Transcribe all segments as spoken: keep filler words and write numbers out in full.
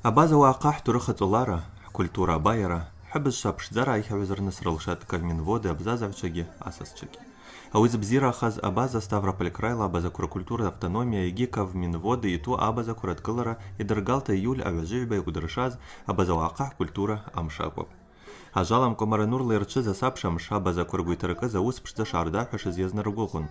Абаза уагӏахъа хӏтурых ацӏолара, хӏкультура абайара, хӏыбызшва апшдзара айхьагӏвазарныс рылшатӏ Ковминводи абзазагӏвчвагьи асасчвагьи. Ауи зыбзирахаз абаза Ставрополь крайла абазаква ркультура автономия йгьи Ковминводи йту абазаква радкӏылара йадыргалта июль агӏважвигӏба йакӏвдыршаз абаза уагӏахъа хӏкультура амш акӏвпӏ. Ажваламкӏва маранурла йырчвыз асабша мш абазаква ргвы йтыркӏыз ауыс пшдза шгӏардахӏвуашыз йазнаргвыгъун.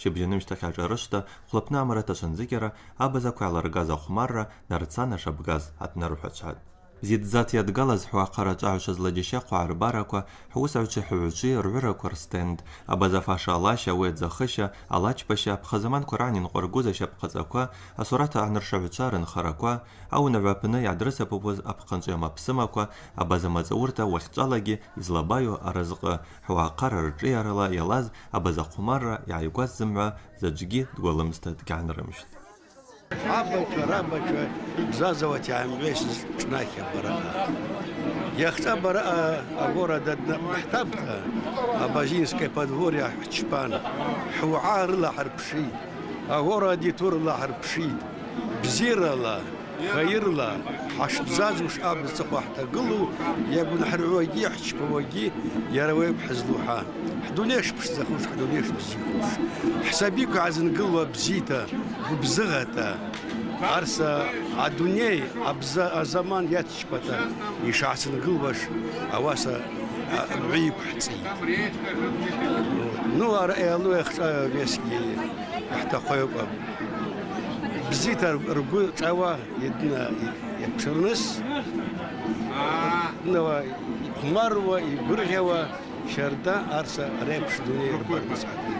Щыбжьанымщтахь ашӏарышвта, хъвлапны амарата швандзыкӏьара, абазаква йгӏалыргаз ахъвмарра нарцан ашабгаз атнарыхӏвачватӏ. Бзидздзата йадгалаз хӏвахъара чӏагӏвшаз ладжащахъва гӏарбараква, хӏуысагӏвчви хӏвагӏвчви ргӏвыраква рстенд, абаза Фаша Алаща, ауи адзахыща, алачпаща, апхъазаманква рагӏан йынкъваргуз ащапӏ хъацӏаква, асурат агӏаныршагӏвчва рынхараква, Аунагӏва апны йгӏадрысабапуаз апхъанчӏви амапсымаква, абаза мацӏауырта уахьчӏвалагьи йызлабайу аразкъы, хӏвагӏахъара ршӏыйарала йалаз абаза хъвмарра йгӏайгваз зымгӏва заджвгьи дгвалымста дгьгӏанрымщтӏ. Абачва, рабачва бзазауата йгӏамгӏвайсыз чӏнахьа бараъа. Йахцӏа бараъа агора дадна хӏтапӏта, Абазинское подворье хӏчпан, хӏугӏа рыла хӏырпшитӏ, агора дитурла хӏырпшитӏ, бзирала, хайырла, хӏашбзазуш аб зцӏыхъва хӏтагылу, йагьунхӏыргӏвуагьи хӏчпауагьи йара ауи апӏ хӏызлухӏа. Хӏдуней шпшдзахуш, хӏдуней шбзихуш. Хӏсабиква гӏазынгылуа бзита, гвыбзыгъата, арса адуней абза-, азаман йацчпата йшгӏасынгылуаш, ауаса, а, гӏвы йыквхӏцӏитӏ. Ну, ара йалу йахцӏа весгьи ахӏтахъвайупӏ. Бзита ргвы чӏвауа йдна йапшырныс, йднала йхъвмаруа, йгвыргъьауа щарда арса репш дуней рбарныс акӏвын.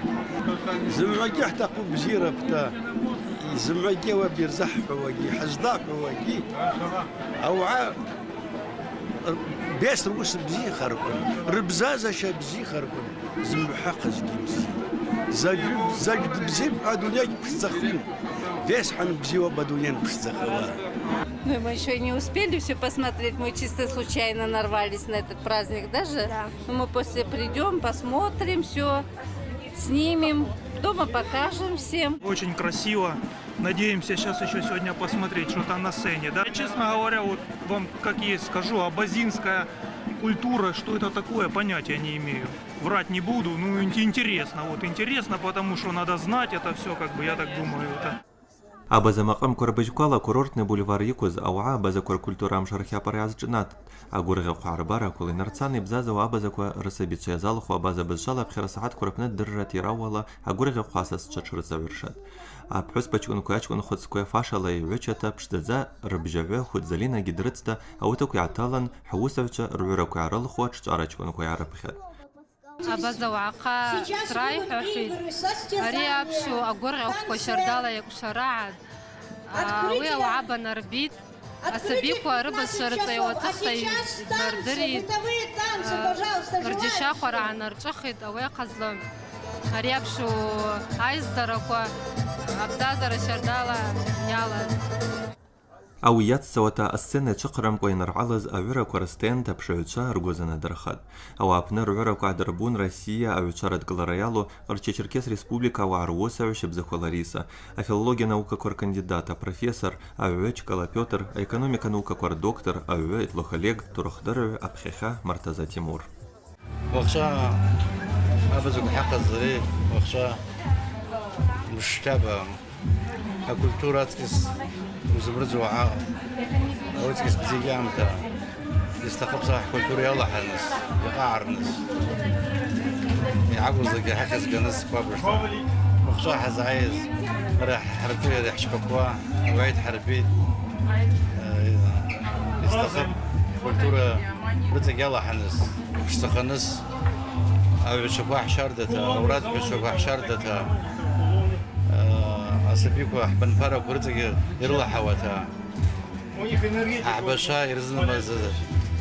Зымгӏвагьи хӏтахъу бзирапӏта, зымгӏвагьи ауи йырзахӏвуагьи, хӏыздахӏвуагьи, ауагӏа Бес руыс бзихарквын, рбзазаща бзихарквын, зымгӏвахъазгьи бзи. Заджв, заджв бзипӏ адуней пшдзахун. Весь хӏан бзиуа ба дунен пшдзахуа. Ну, мы ещё и не успели всё посмотреть, мы чисто случайно нарвались на этот праздник даже. Да. Но мы после придём, посмотрим всё, снимем, дома покажем всем. Очень красиво. Надеемся сейчас ещё сегодня посмотреть что-то на сцене, да? Я, честно говоря, вот вам как есть скажу, абазинская культура, что это такое, понятия не имею. Врать не буду, ну, ин-, интересно, вот интересно, потому что надо знать это всё, как бы, я так думаю, это. Абаза макъамква рбыжьквала курортный бульвар йыквыз ауагӏа абазаква ркультура амш рхапӏара йгӏазчӏватӏ. Агвыргъьахъва гӏарбараквала йнарцан йбзазауа абазаква рсабичва йазалху абаза бызшвала апхьара сагӏатква рпны дырра тирауала агвыргъьахъва асасчва тшрыцагӏвыршатӏ. Апхӏвыспачкӏвынкви ачкӏвынхвыцкви фашала йгӏвычата пшдзадза рбжьагӏвы Худзалинагьи дрыцта, ауи атахъв йгӏаталын, хӏуысагӏвчва ргӏвыраква йгӏарылхуа тшчӏарачкӏвынква йгӏарыпхьатӏ. Абаза уагӏахъа срайхӏвахьитӏ, ари апшу агвыргъьахъвква щардала йакӏвшарагӏатӏ. Ауи ауагӏа банарбитӏ, асабиква рыбызшва рыцӏа йуацӏыхта йнардыритӏ, рджьащахъвара гӏанарчӏвахитӏ, ауи ахъазла ари апшу айззараква абзазара щардала йалаз. Ауи йаццауата асцена йачвыхърамкӏва йаныргӏалыз агӏвыраква рстенд апшыгӏвчва ргвы азынадырхатӏ. Ауи апны ргӏвыраква гӏадырбун Россия агӏвчва радкӏылара йалу Къарча-Черкес Республика ауагӏа руысагӏв Щабзаква Лариса, афилология наукаква ркандидат, апрофессор Агӏвгӏвы Чкала Пётр, аэкономика наукаква рдоктор Агӏвгӏвы Итлух Олег, турыхдырыгӏв Апхьахьа Муртаза Тимур. Уахъча абазаква хӏахъазари, уахъча мшкаба акультура ацкӏыс узымрыдзуа, ацкӏыс бзиги амта йыстахъыпӏ сара хӏкультура йалахӏаныс, йкъагӏарныс, йгӏакӏвызлакӏгьи хӏахъазганыс хъвабыжта. Уахъча хӏазгӏайыз, ара хӏарбитӏ, ара хӏчпаква, ауи дхӏарбитӏ. Э, йыстахъыпӏ хӏкультура рыцӏагьи алахӏаныс, пшдзаханыс, агӏвычваква хӏщардата, аурат гӏвычваква хӏщардата, э, асабиква хӏбанпараква рыцӏагьи йрылахӏауата, ахӏбачва йырзынамаз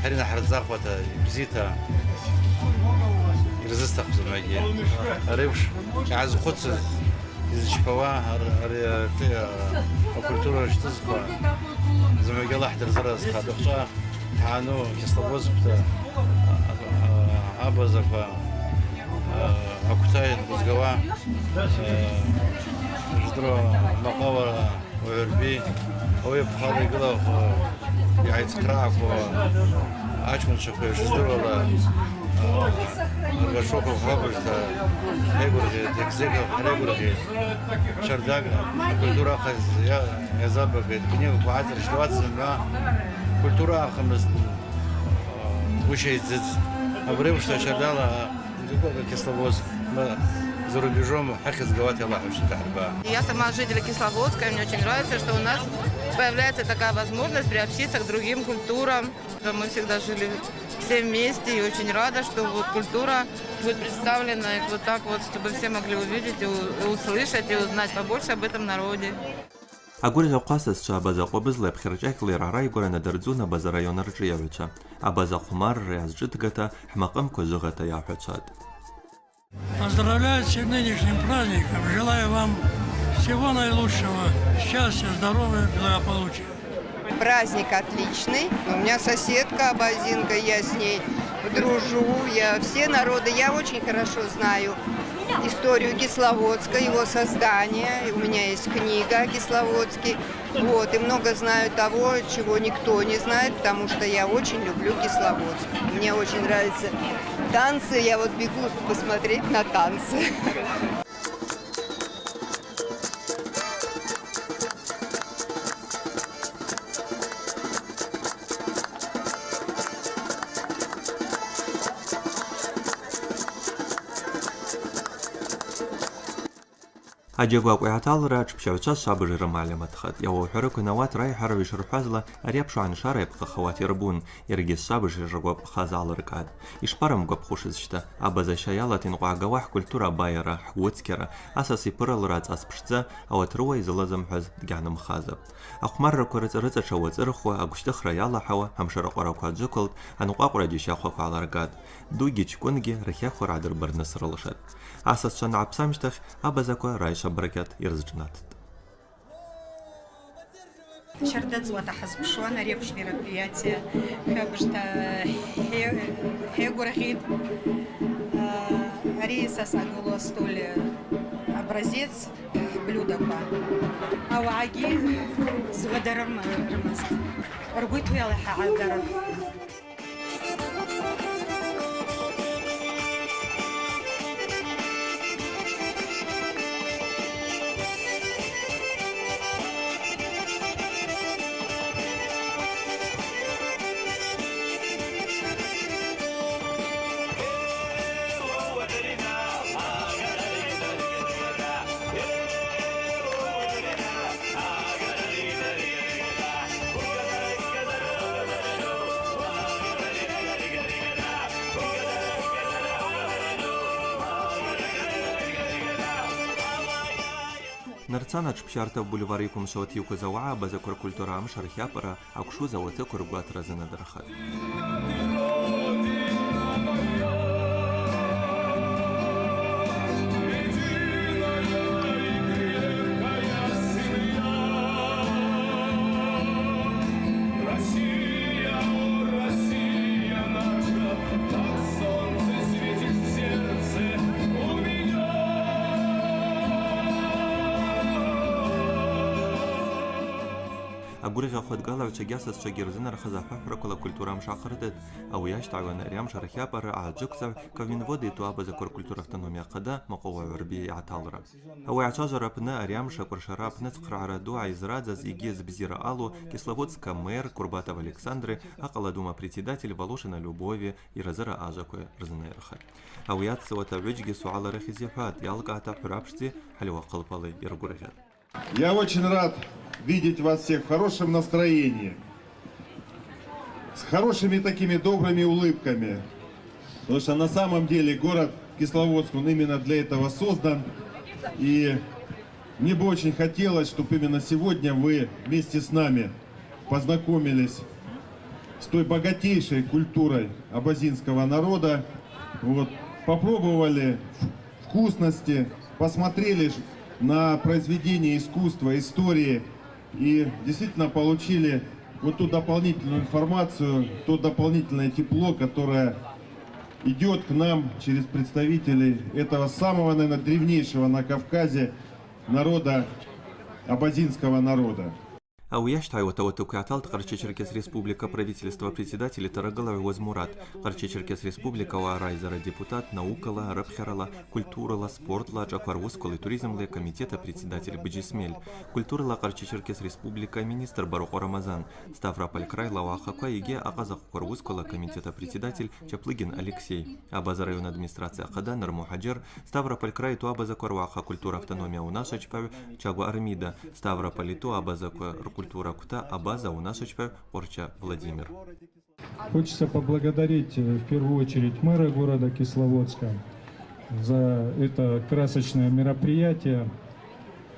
хӏарина хӏырзахвата, бзита йырзыстахъ зымгӏвагьи. Ари апш йгӏазхъвыцыз, йызчпауа, ар-, ари, а, акультура рщтӏызхъа, зымгӏвагьи Аллахӏ дырзыразхъа, духчӏа хӏану Кисловодскта, а, а, абазаква, а, аквтай дбызгауа, а, ждро макъала угӏвырби, ауи апхъала йгылахъ, а, Йгӏайцхърагӏаква ачкӏвынчваква йшыздыруала, а, Горшоков Хабыжта хӏайгвыргъьитӏ, Экзеков хӏрайгвыргъьитӏ, Щардакь культура ахъаз йа-, йазабагитӏ, книгаква гӏацӏырщтуа зымгӏва культура ахъазла, а, уыщайдзыдз. Абари ушта Щардала Кисловодск, мы за рубежом, хӏахъизгауата Аллахӏ ущтагӏба. Я сама житель Кисловодска, и мне очень нравится, что у нас появляется такая возможность приобщиться к другим культурам. Мы всегда жили все вместе, и очень рада, что вот культура будет представлена и вот так вот, чтобы все могли увидеть и у-, и услышать, и узнать побольше об этом народе. Агвыргъьахъвы асасчва абаза къвабызла йапхьарчӏакьла йрагӏарайгвара надырдзун абаза район аршӏыйагӏвчва. Абаза хъвмарра йгӏазшӏытгата, хӏмакъымква жвыгъата йагӏвачватӏ. Поздравляю с нынешним праздником. Желаю вам всего наилучшего, счастья, здоровья, благополучия. Праздник отличный. У меня соседка абазинка, я с ней дружу. Я все народы, я очень хорошо знаю историю Кисловодска, его создания. У меня есть книга о Кисловодске. Вот, и много знаю того, чего никто не знает, потому что я очень люблю Кисловодск. Мне очень нравятся танцы, я вот бегу посмотреть на танцы. Аджьагвакъвы йгӏаталра атшпсгӏвчва швабыж йрымагӏальаматхатӏ. Йауа ухӏварыквын ауат райхӏарала йшырхӏвазла, ари апшгӏваншара йапхъахауата йырбун, йаргьи швабыж йрыгвапхаз алыркӏгӏатӏ. Йшпарымгвапхушызтӏ, абаза ща йалата йынкъвагауа хӏкультура байара, хӏгвыцкьара, асас йпыралра ацӏас пшдза, ауат рыуа йзылазымхӏваз дгьгӏанымхазапӏ. Ахъвмарраква рыцӏа-рыцӏачва уацӏырхуа, агвщтӏыхра йалахӏауа, амшыркъвараква аджвыквылтӏ, анкъвакъвраджьи щахваква гӏаларгатӏ. Дугьи чкӏвынгьи рахьахвра гӏадырбарныс рылшатӏ. Асасчва ангӏапсамщтахь абазаква райшва баракьат йрызшӏнатттӏ. Щарда цӏуата хӏазпшуан ари апш мероприятие. Хабыжта хӏе-, хӏегвыргъьитӏ. А, ари сас агулу столь образец, блюдоква. Ауагьи згӏвадарым рымазт. Ргвиту йалахӏагӏадарым. Нарцан атшпсарта бульвар йыквымшвауата йыквыз ауагӏа абазаква ркультура амш рхапӏара, аквшуз ауатыкв ргватра зынадырхатӏ. Агвыргъьахъвы дкӏалгӏвчвагьи асасчвагьи рзынархаз ахӏвахӏвраквала акультура амш ахъыртӏытӏ. Ауи йащтагӏван ари амш рхапӏара агӏаджвыквцагӏв Ковминвода йту абазаква ркультура автономия ахъа Макъвагӏва Гӏварбия йгӏаталра. Ауи ачважвара апны ари амш акӏвыршара апны цхърагӏара ду гӏайзрадзаз йгьи збзира алу Кисловодска мэр Курбатова Александри, акъала дума председатель Волошина Любови йразыра ажвакви рзынайырхатӏ. Ауи йаццауата гӏвыджьгьи сугӏалрахьыз йхӏватӏ, йалкӏгӏата хӏврапшдзи хӏальуа хъылпали йыргвыргъьатӏ. Я очень рад видеть вас всех в хорошем настроении, с хорошими такими добрыми улыбками, потому что на самом деле город Кисловодск, он именно для этого создан. И мне бы очень хотелось, чтобы именно сегодня вы вместе с нами познакомились с той богатейшей культурой абазинского народа, вот, попробовали вкусности, посмотрели ж-, на произведения искусства, истории и действительно получили вот ту дополнительную информацию, то дополнительное тепло, которое идёт к нам через представителей этого самого, наверное, древнейшего на Кавказе народа, абазинского народа. Ауи йащтагӏайуата уатыкв йгӏаталтӏ Къарча-Черкес Республика Правительства председатель йтарагылагӏвуаз Мурат, Къарча-Черкес Республика ауагӏа райзара депутат, наукала, рыпхьарала, культурала, спортла, ашӏаква руысквала, туризмла комитета председатель Быджьисмель, культурала Къарча-Черкес Республика министр Барукъва Рамазан, Ставрополь крайла уагӏахъаква йгьи акъазахъ ква руысквала комитета председатель Чаплыгин Алексей, Абаза район администрация ахъа Даныр Мухаджир, Ставрополь край йту абазаква руагӏахъа культура автономия аунашвачпагӏв Чагва Армида, Ставрополь йту абазаква ркультура квта абаза аунашвачпагӏв Къварча Владимир. Хочется поблагодарить, э, в первую очередь мэра города Кисловодска за это красочное мероприятие.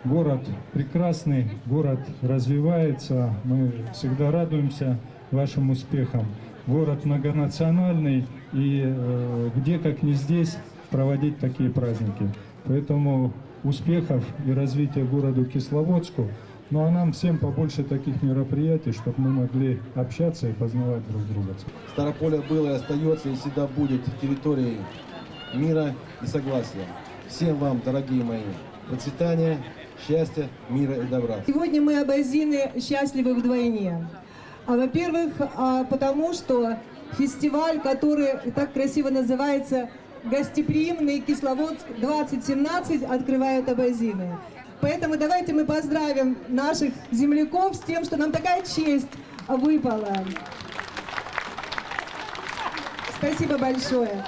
Город прекрасный, город развивается. Мы всегда радуемся вашим успехам. Город многонациональный, и, э, где, как не здесь, проводить такие праздники. Поэтому успехов и развития городу Кисловодску. Ну а нам всем побольше таких мероприятий, чтобы мы могли общаться и познавать друг друга. Ставрополье было и остаётся и всегда будет территорией мира и согласия. Всем вам, дорогие мои, процветания, счастья, мира и добра. Сегодня мы, абазины, счастливы вдвойне. А, во-первых, а, потому что фестиваль, который так красиво называется «Гостеприимный Кисловодск двадцать семнадцать», открывают абазины. Поэтому давайте мы поздравим наших земляков с тем, что нам такая честь выпала. Спасибо большое.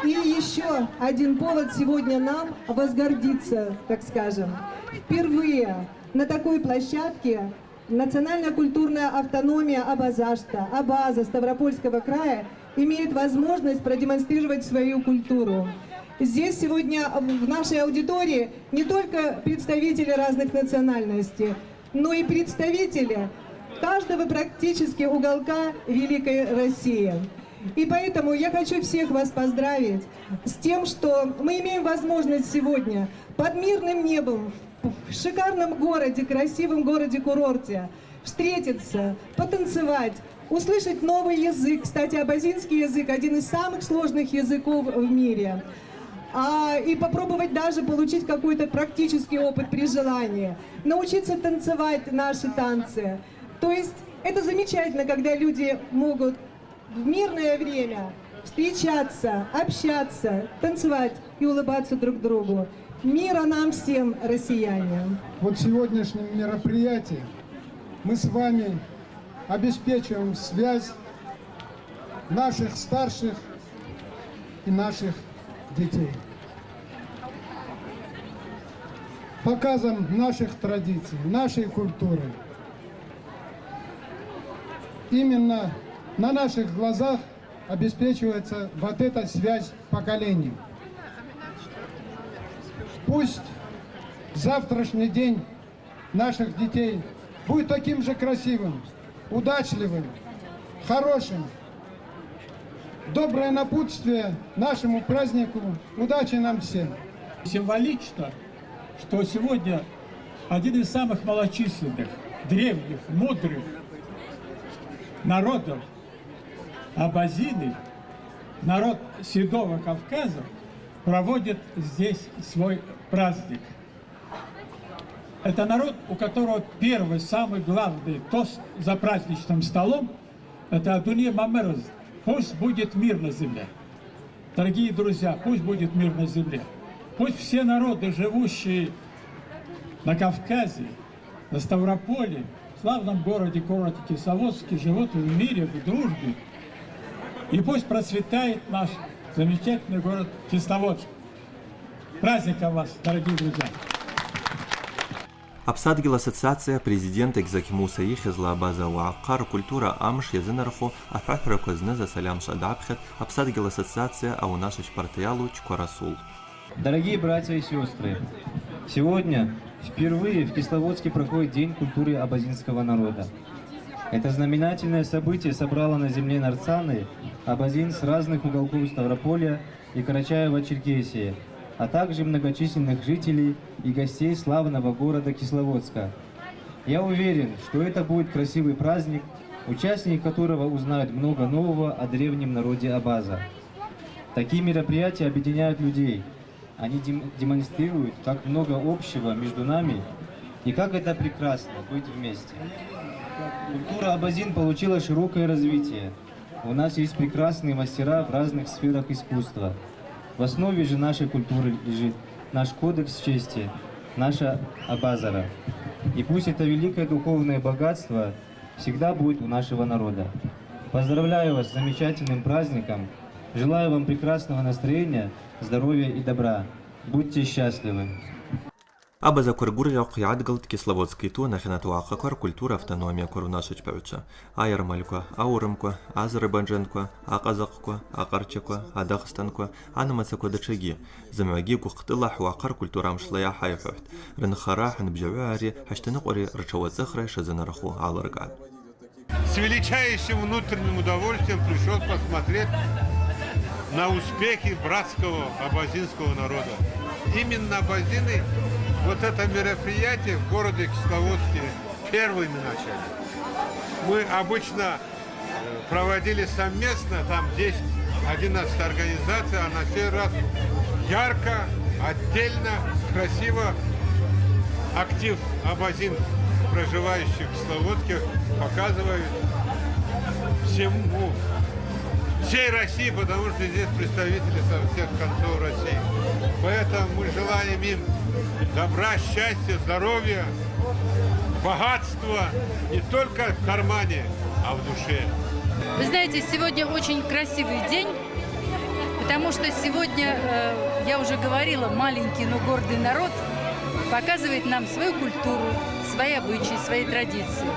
И ещё один повод сегодня нам возгордиться, так скажем. Впервые на такой площадке национально-культурная автономия Абазашта, Абаза Ставропольского края имеет возможность продемонстрировать свою культуру. Здесь сегодня в нашей аудитории не только представители разных национальностей, но и представители каждого практически уголка Великой России. И поэтому я хочу всех вас поздравить с тем, что мы имеем возможность сегодня под мирным небом в шикарном городе, красивом городе-курорте встретиться, потанцевать, услышать новый язык. Кстати, абазинский язык — один из самых сложных языков в мире. А, и попробовать даже получить какой-то практический опыт при желании. Научиться танцевать наши танцы. То есть это замечательно, когда люди могут в мирное время встречаться, общаться, танцевать и улыбаться друг другу. Мира нам всем, россияне! Вот сегодняшним мероприятием мы с вами обеспечиваем связь наших старших и наших детей. Показом наших традиций, нашей культуры. Именно на наших глазах обеспечивается вот эта связь поколений. Пусть завтрашний день наших детей будет таким же красивым, удачливым, хорошим. Доброе напутствие нашему празднику. Удачи нам всем! Символично, что сегодня один из самых малочисленных, древних, мудрых народов, абазины, народ Седого Кавказа, проводит здесь свой праздник. Это народ, у которого первый, самый главный тост за праздничным столом — это «Адуней Мамерез», пусть будет мир на земле. Дорогие друзья, пусть будет мир на земле. Пусть все народы, живущие на Кавказе, на Ставрополе, в славном городе, городе Кисловодске, живут в мире, в дружбе. И пусть процветает наш замечательный город Кисловодск. Праздником вас, дорогие друзья! Аԥсадгьыл ассоциация апрезидент Экзакь Муса йыхьызла абаза уагӏахъа ркультура амш йазынархо ахӏвахӏвраква зныза сальам швъа дгӏапхьатӏ Аԥсадгьыл ассоциация аунашвачпарта йалу Чква Расул. Дорогие братья и сестры, сегодня впервые в Кисловодске проходит День культуры абазинского народа. Это знаменательное событие собрало на земле Нарцаны абазин с разных уголков Ставрополя и Карачаево-Черкесии, а также многочисленных жителей и гостей славного города Кисловодска. Я уверен, что это будет красивый праздник, участники которого узнают много нового о древнем народе Абаза. Такие мероприятия объединяют людей. Они дем-, демонстрируют, как много общего между нами И как это прекрасно быть вместе. Культура абазин получила широкое развитие. У нас есть прекрасные мастера в разных сферах искусства. В основе же нашей культуры лежит наш кодекс чести, наша абазара. И пусть это великое духовное богатство всегда будет у нашего народа. Поздравляю вас с замечательным праздником. Желаю вам прекрасного настроения, здоровья и добра. Будьте счастливы! Абазаква ргвыргъьахъв йгӏадгылтӏ Кисловодск йту анахьанат уагӏахъаква ркультура автономияква рунашвачпагӏвчва, айармальква, аурымква, азербайджанква, акъазахъква, акъарчаква, адагъстанква, анамыцаква датшагьи. Зымгӏвагьи гвыхътӏыла хӏвахъа ркультура амшла йгӏахӏайхӏвахтӏ. Рынхара, хӏынбжьагӏвы ари, хӏащтаныкъвари ртшауацӏыхра йшазынараху аларкӏгӏатӏ. С величайшим внутренним удовольствием пришёл посмотреть на успехи братского абазинского народа. Именно абазины вот это мероприятие в городе Кисловодске первыми начали. Мы обычно, э, проводили совместно, там десять, одиннадцать организаций, а на сей раз ярко, отдельно, красиво, актив абазин, проживающих в Кисловодске, показывают всему, всей России, потому что здесь представители со всех концов России. Поэтому мы желаем им добра, счастья, здоровья, богатства не только в кармане, а в душе. Вы знаете, сегодня очень красивый день. Потому что сегодня, э, я уже говорила, маленький, но гордый народ показывает нам свою культуру, свои обычаи, свои традиции.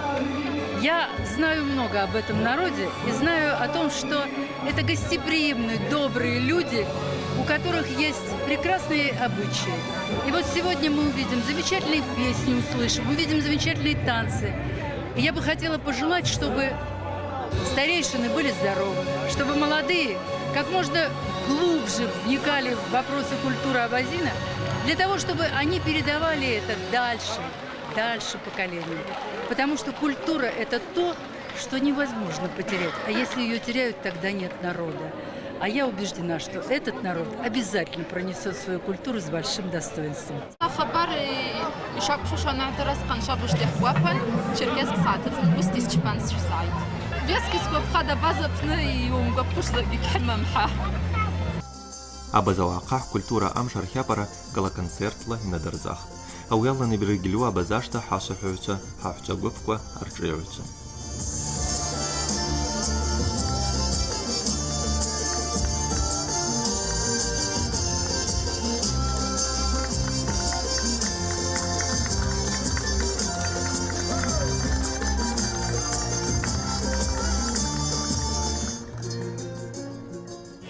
Я знаю много об этом народе и знаю о том, что это гостеприимные, добрые люди, у которых есть прекрасные обычаи. И вот сегодня мы увидим, замечательные песни услышим, увидим замечательные танцы. И я бы хотела пожелать, чтобы старейшины были здоровы, чтобы молодые как можно глубже вникали в вопросы культуры абазина, для того, чтобы они передавали это дальше, дальше поколению. Потому что культура — это то, что невозможно потерять. А если её теряют, тогда нет народа. А я убеждена, что этот народ обязательно пронесёт свою культуру с большим достоинством. Хабар йшакӏвшуш анагӏтара схъан шабыжта йхгвапан, Черкесск сгӏатыцӏын, уыста йсчпан сшсайт. Вески сгвапхатӏ абаза апны йуымгвапхуш закӏгьи гьамам хӏа. Абаза уагӏахъахь культура амш архьапара гала-концертла йнадырзахтӏ. Ауи алан йбергьльу абазашта хӏашвахӏвыгӏвчва, хӏахӏвчва гвыпква, аршӏыйагӏвчва.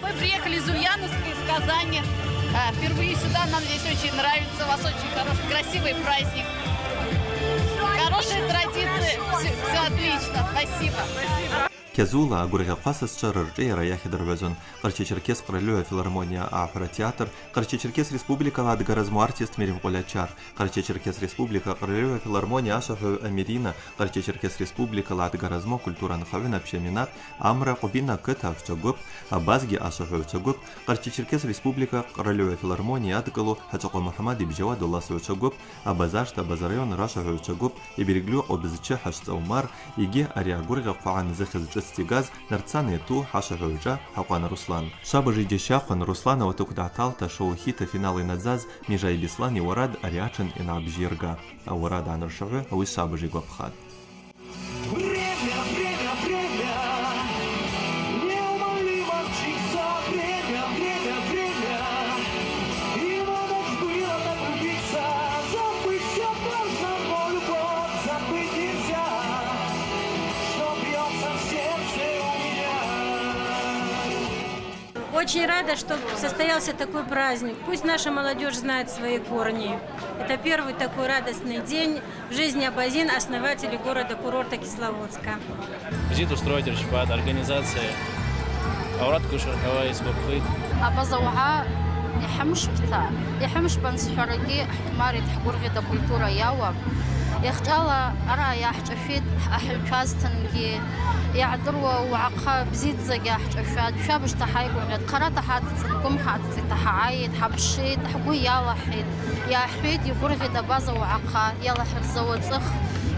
Мы приехали из Ульяновска, из Казани. А, впервые сюда, нам здесь очень нравится, у вас очень хороший, красивый праздник. Хорошие традиции, всё, всё отлично, спасибо. Кьазула агвыргъьахъва сасчва рыршӏыйара йахьыдыргӏвазун Къарча-Черкес къральыгӏва филармония ахӏвра театр, Къарча-Черкес Республикала адгара зму артист Мерим Къвльачар, Къарча-Черкес Республика къральыгӏва филармония ашвахӏвыгӏв Амирина, Къарча-Черкес Республикала адгара зму акультура анхагӏв Напщи Аминат, Амра, Къубина кыт ахӏвчва гвып, Абазгьи ашвахӏвыгӏвчва гвып, Къарча-Черкес Республика къральыгӏва филармония адкӏылу Хӏачӏакъва Мухӏамад йбжьауа Доласовчва гвып, Абазашта Абаза район рашвахӏвыгӏвчва гвып, йбергьльу Къубзчы Хӏашцӏа Умар, йгьи ари агвыргъьахъвагӏан зыхьыз шӏыц дигаз Нарцан Ету, Хӏашвахӏвыгӏвчва Хӏакъван Руслан. Швабыж йджьащахъван Руслан ауатыкв дгӏаталта шоу хита финал йнадзаз Межай Беслани Уарад ари атшын йангӏабжьирга. Ауарад гӏаныршагӏвы ауи швабыж йгвапхатӏ. Время, время, время, неумолимо мчится время, время, время. И на ночь было так убиться, забыть всё можно, но любовь забыть нельзя. Что бьётся в сердце у меня. Очень рада, что состоялся такой праздник. Пусть наша молодёжь знает свои корни. Это первый такой радостный день в жизни абазин, основателей города-курорта Кисловодска. Бзита устроить рчпатӏ, организация. Аурадква шырхӏвауа йсгвапхитӏ. Абаза уагӏа йхӏымшпта, йхӏымшпан схӏварагьи хӏкъвмаритӏ, хӏгвыргъьитӏ акультура йауа. Йахчӏвала араъа йгӏахӏчӏвашвитӏ ахӏылчвазтынгьи, йгӏдыруа уагӏахъа бзидздзагьи гӏахӏчӏвашватӏ, швабыжта хӏайгвыгъьатӏ, хъарата хӏацӏцӏитӏ, гвым хӏацӏцӏитӏ, хӏагӏайитӏ, хӏапшитӏ, хӏгвы йалахӏитӏ, йгӏахӏвитӏ, йгвыргъьитӏ абаза уагӏахъа, йалахӏырза уацӏых,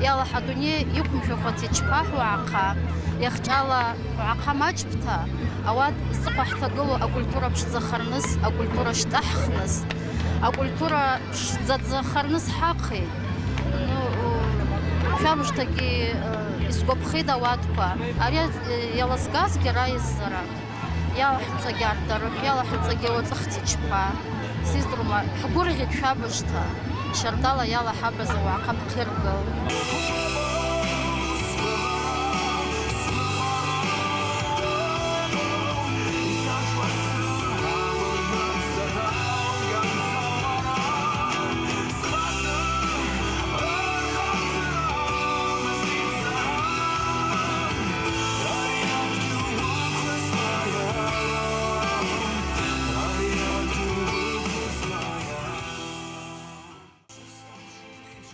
йалахӏ адуней йыквымшвахуата йчпахӏ уагӏахъа, йахчӏвала уагӏахъа мачпта, ауат зцӏыхъва хӏтагылу акультура пшдзахарныс, акультура щтӏыхӏхныс, акультура пшдзадзахарныс хӏахъитӏ. Ну, швабыжтагьи, э, йсгвапхитӏ ауатква. Ари, э, йалазгазгьи райззара. Йалахӏцӏагьи ардарыхв, йалахӏцӏагьи уацӏыхта йчпа. Сиздрума, хӏгвыргъьитӏ швабыжта. Щардала йалахӏ абаза уагӏахъа бхъйыргыл.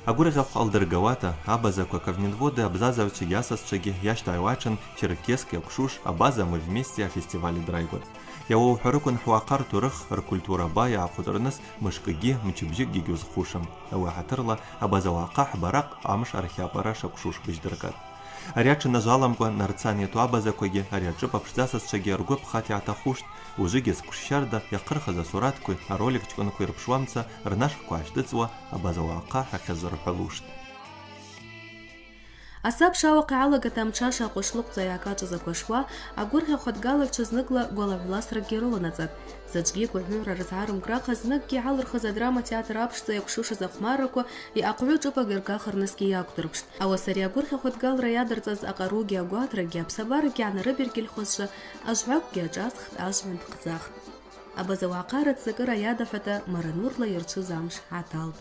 Агвыргъьахв алдыргауата, абазаква, ковминводы, абзазагӏвчвагьи асасчвагьи йащтагӏвуа атшын Черкесск йакӏвшуш Абаза, мы вместе афестиваль йадрайгватӏ. Йауаухӏварыквын, хӏвахъа ртурых, ркультура байа ахъвыцӏырныс мышкӏгьи мчыбжьыкӏгьи гьуызхъушым. Ауи агӏатырла, абаза уагӏахъа хӏбаракъ амш архьапӏара шакӏвшуш быжьдыргатӏ. Ари атшын ажваламкӏва, нарцан йату абазаквагьи, ари ашӏыпӏа пшдзасасчвагьи ргвы пхата йгӏатахуштӏ, ужвыгьи зквшщарда йахъырхыз асураткви ароликчкӏвынкви рпшуамца рнашквква гӏащтӏыцӏуа, абаза уагӏахъа хӏахъазырхӏвалуштӏ. Асабша ауахъ йгӏалагата мтшаша акъвышлыкъвца йгӏакӏачӏыз аквашуа, агвыргъьахв адгалагӏвчва зныкла гвалагӏвласракӏгьи рыланацӏатӏ. Заджвгьи гвыгӏвыгӏвра рызгӏарымграхъа, зныкгьи йгӏалырхыз адраматеатр апшцӏа йакӏвшушыз ахъвмарраква йъакъгӏу шӏыпӏакӏ йыргахырнысгьи йаквдырпштӏ. Ауаса ари агвыргъьахв адгалра йадырцӏаз акъаругьи агватрагьи апсабарагьи гӏанарыбергьыльхуазшва ажвакӏгьи ашӏасхтӏ, ажвгӏванд хъдзахтӏ. Абаза уагӏахъа рацӏцӏакӏыра йадахӏвата Маранурла йырчвыз амш гӏаталтӏ.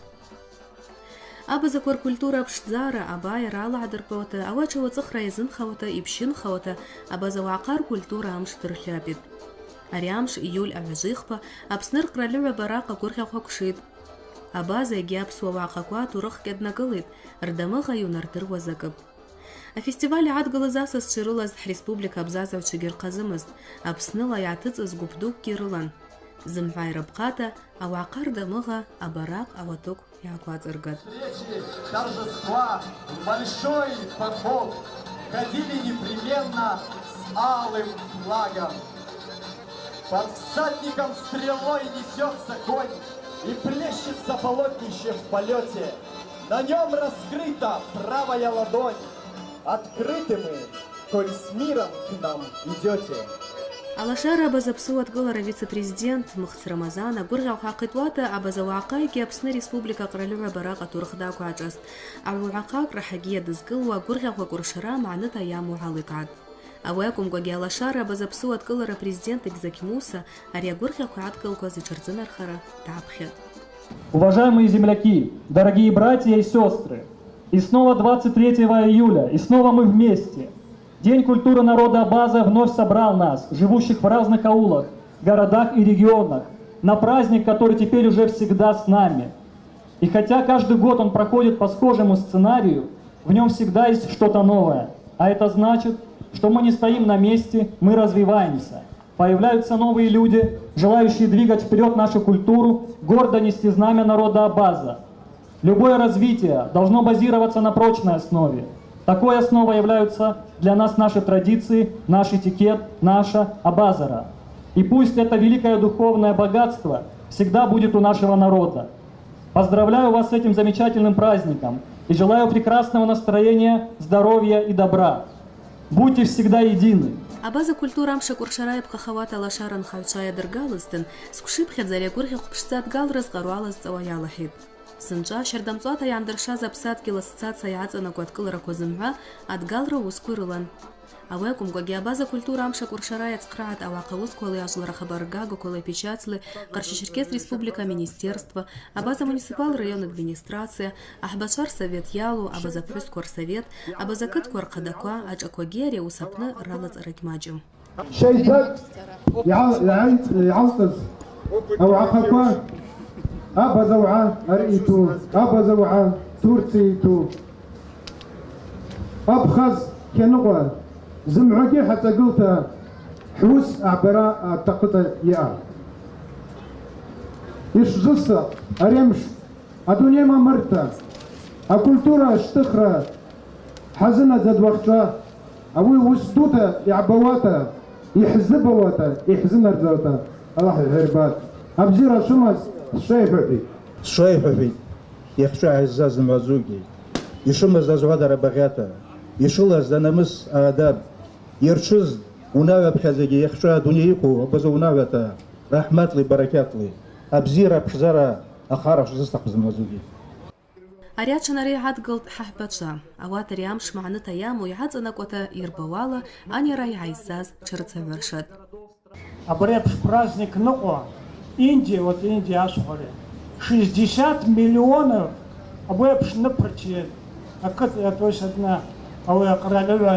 Абазаква ркультура пшдзара, абайара алагӏдырпауата, ауи ачӏа уацӏыхра йазынхауата, йпщынхауата, абаза уагӏахъа ркультура амш дыртлапӏитӏ. Ари амш июль агӏважвихпа Апсны ркъральыгӏва баракъ агвыргъьахв акӏвшитӏ. Абаза йгьи апсуа уагӏахъаква атурых кьаднакӏылитӏ, рдамыгъа йунардыруа закӏыпӏ. Афестиваль йгӏадгылыз асасчва йрылаз хӏреспублика абзазагӏвчвагьи рхъазымызтӏ, Апсныла йгӏатыцӏыз гвып дукӏгьи рылан. Зымгӏва йрапхъата, ауагӏахъа рдамыгъа, абаракъ, ауатыкв йгӏаквацӏыргатӏ. Встречи, торжества, в большой поход ходили непременно с алым флагом. Под всадником стрелой несётся конь и плещется полотнище в полёте. На нём раскрыта правая ладонь. Открыты мы, коль с миром к нам идёте. Алашара Абаза Апсыуа дкӏылара вице-президент Мыхц Рамазан агвыргъьахв гӏахъитуата, Абаза уагӏахъагьи Апсны Республика Къральыгӏва баракъ атурых даквагӏашӏастӏ. Ауи уагӏахъа акӏврахьагьи йадызкӏылуа агвыргъьахв акӏвыршара магӏныта йаму гӏаликӏгӏатӏ. Ауи акӏвымкӏвагьи Алашара Абаза Апсыуа дкӏылара президент Эгьзакь Муса ари агвыргъьахв йгӏадкӏылкӏуаз йшырзынархара дгӏапхьатӏ. Уважаемые земляки, дорогие братья и сёстры, и снова двадцать третьего июля, и снова мы вместе. День культуры народа Абаза вновь собрал нас, живущих в разных аулах, городах и регионах, на праздник, который теперь уже всегда с нами. И хотя каждый год он проходит по схожему сценарию, в нём всегда есть что-то новое. А это значит, что мы не стоим на месте, мы развиваемся. Появляются новые люди, желающие двигать вперёд нашу культуру, гордо нести знамя народа Абаза. Любое развитие должно базироваться на прочной основе. Такой основой являются для нас наши традиции, наш этикет, наша Абазара. И пусть это великое духовное богатство всегда будет у нашего народа. Поздравляю вас с этим замечательным праздником и желаю прекрасного настроения, здоровья и добра. Будьте всегда едины. Абаза культура амш акӏвыршара йапхъахауата Алашара нхагӏвчва йадыргалызтын, сквшипхьадза ари агвыргъьахв пшдза адгалра зкъару алазцӏауа йалахӏитӏ. Сынчӏва щардамцӏуата йгӏандыршаз апсадгьыл ассоциация йгӏацӏанакӏуа адкӏылараква зымгӏва адгалра уысква йрылан. Ауи акӏвымкӏвагьи Абаза культура амш акӏвыршара йацхърагӏатӏ ауагӏахъа уысквала, йажвлара хабарргагаквала, йпечатьла, Къарча Черкес Республика министерства, Абаза муниципал район администрация, ахӏбачва рсовет йалу, Абаза пхӏвысква рсовет, абаза кытква рхъадаква, ашӏаквагьи ари ауыс апны ралацӏара гьмачӏу. Щайдза йгӏал-, йгӏал-, йгӏалтӏыз ауагӏахъаква, абаза уагӏа ари йту, абаза уагӏа Турция йту, Абхаз Кьаныкъва зымгӏвагьи хӏацӏагылта хӏуыс гӏбара атахъыта йаъа. Йшвзыста ари амш адуней мамырта, акультура аштыхра хӏазынадзатӏ уахьчӏва, ауи уыс дута йгӏбауата, йхӏзыбауата, йхӏзынардзауата Аллахӏ йхӏирбатӏ. Абзира швымаз швайхӏвахӏвитӏ. Швайхӏвахӏвитӏ, йахьчӏва гӏайззаз зымгӏвадзугьи, йшвымаз азгӏвадара багъьата, йшвылаз анамыс, адаб, йырчвыз унагӏвапхьадзагьи йахьчӏва дуней йыкву абаза унагӏвата, рахӏматли баракьатли, абзира пшдзара ахара швзыстахъпӏ зымгӏвадзугьи. Ари атшанара йгӏадгылтӏ хӏахӏбачва. Ауат ари амш магӏныта йаму йгӏацӏанакӏвата йырбауала, анайара йгӏайззаз тшырцагӏвыршатӏ. Абари апш праздник ныкъву, Индия, вот Индия асхъвали, шестьдесят миллионов абари апш ныпрчи, акыт, то есть одна, ауи акъральыгӏва